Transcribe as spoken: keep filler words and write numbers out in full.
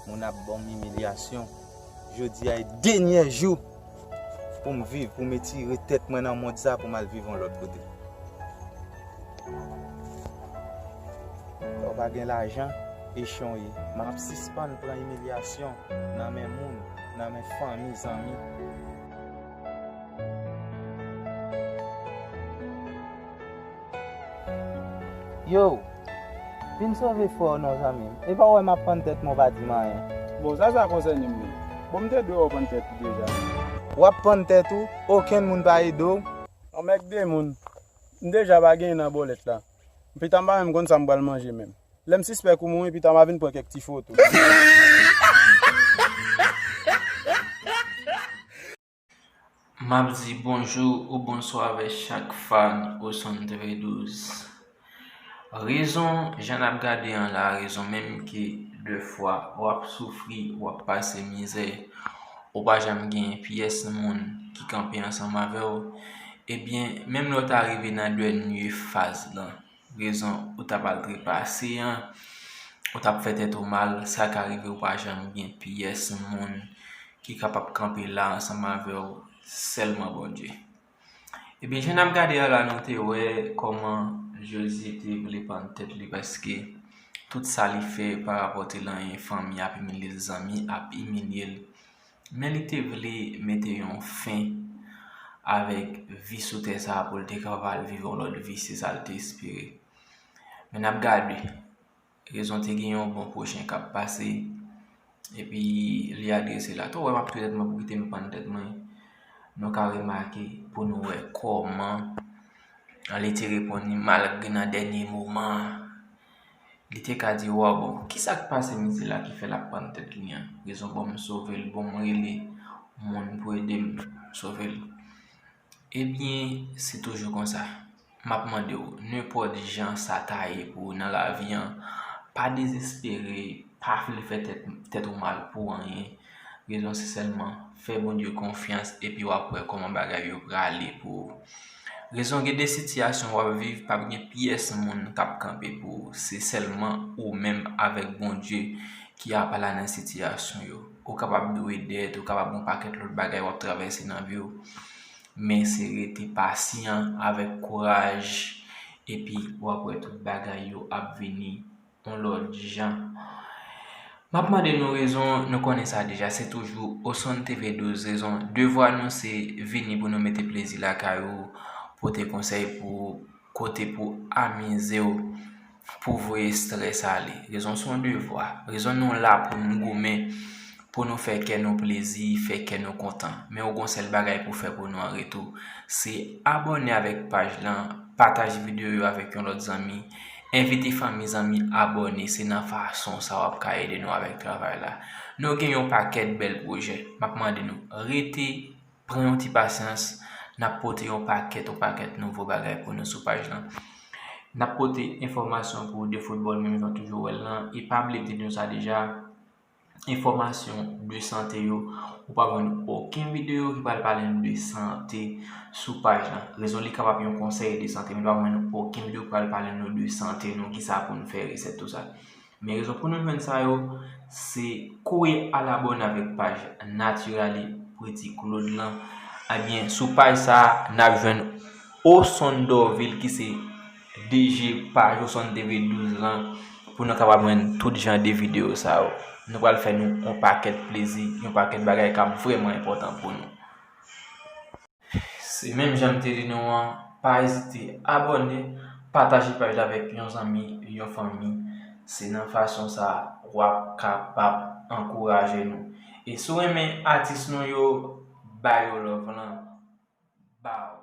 Moun ap ban m imilyasyon. Jodi a e dènye jou pou m viv, pou m etire tèt mwen nan mond sa, pou m al viv yon lòt kote. Lè w pa gen lajan, e chan w ye. M ap sispann pran imilyasyon nan men moun, nan men fanmi, zanmi. Yo, vin sove frè w non, zanmi m. E pa w wè m ap pann tèt mwen, w pa di m anyen. Bon, sa, sa konsène m menm. Bon, m te dwe wè w pann tèt ou deja. W ap pann tèt ou, okenn moun pa ede w. Anmègde moun. M deja pa genyen nan bòlèt la. Pita m pa menm konn sa m pral manje menm. Lè m sispèk ou mouri, pita m a vin pran kèk ti foto. M ap di bonjou ou bonswa avèk chak fan Osonn T V douz. Rezon jan n ap gade an la, rezon menm ke dèfwa w ap soufri, w ap pase mizè, ou pa janm gen pyès moun ki kanpe ansanm avè w, ebyen, menm lè w ta rive nan dènye faz lan, rezon ou t ap al trepase an, ou t ap fè tèt ou mal, sa ka rive ou pa janm gen pyès moun ki kapab kanpe la ansanm avè w, sèlman Bondye. Ebyen, jan n ap gade a la, nou te wè kòman Jozye te vle pann tèt li, paske tout sa li fè pa rapòte l anyen, fanmi ap imilye l, zanmi ap imilye l. Men li te vle mete yon fen avèk vi sou tè sa a pou l te kapab al viv yon lòt vi, se sa l te espere. Men n ap gade, rezon te gen yon bon pwochen k ap pase, epi li adrese l atò. Ou wè m ap touye tèt mwen pou kite m pann tèt mwen. Nou ka remake pou nou wè kòman li te reponn li malgre nan dènye moman an. Li te ka di, "Waw, bon, kisa k pase misye la ki fè l ap pann tèt li an? Rezon ban m sove l, ban m rele moun pou ede m sove l." Ebyen, se toujou konsa. M ap mande w, nenpòt jan sa ta ye pou ou nan lavi an, pa dezespere, pa vle fè tèt, tèt ou mal pou anyen. Rezon se sèlman fè Bondye konfyans epi w ap wè kòman bagay yo prale pou ou. Rezon gen de sitiyasyon w ap viv, p ap gen pyès moun k ap kanpe pou ou. Se sèlman ou menm avèk Bondye ki ap la nan sitiyasyon yo. Ou kapab dwe dèt, ou kapab gen yon pakèt lòt bagay w ap travèse nan vi w. Men se rete pasyan avèk kouraj, epi w ap wè tout bagay yo ap vini yon lòt jan. M ap mande nou rezon, nou konnen sa deja, se toujou Osonn T V douz, rezon. Devwa nou se vini pou nou mete plezi lakay ou, pote konsèy pou ou, kote pou amize w, pou voye estrès ale. Rezon se yon devwa. Rezon nou la pou nou goumen, pou nou fè kè nou plezi, fè kè nou kontan. Men ou gon sèl bagay pou fè pou nou an retou, se abòne avèk paj lan, pataje videyo yo avèk yon lòt zanmi, envite fanmi, zanmi abòne. Se nan fason sa w ap ka ede nou avèk travay la. Nou gen yon pakèt bèl pwojè. M ap mande nou, rete pran yon ti pasyans, n ap pote yon pakèt, yon pakèt nouvo bagay pou nou sou paj lan. N ap pote enfòmasyon pou de foutbòl, menm jan w toujou wè l lan. E pa bliye m te di nou sa deja, enfòmasyon de sante yo, ou p ap jwenn okenn videyo ki pral pale nou de sante sou paj lan. Rezon li kapab yon konsèy de sante, men ou p ap jwenn okenn videyo ki pral pale nou de sante nou, kisa pou nou fè, resèt, tou sa. Men rezon pou nou jwenn sa yo, se kouri al abòne avèk paj Naturally Pretty Claude lan. Ebyen, sou paj sa a, n ap jwenn Osonn Dorvil ki se D J paj Osonn T V douz lan, pou nou kapab jwenn tout jan de videyo sa yo. Nou pral fè nou yon pakèt plezi, yon pakèt bagay k ap vrèman enpòtan pou nou. Se menm jan m te di nou an, pa ezite abòne, pataje paj la avèk yon zanmi, yon fanmi. Se nan fason sa a w ap kapab ankouraje nou. E si w renmen atis nou yo, ba yo love lan. Ba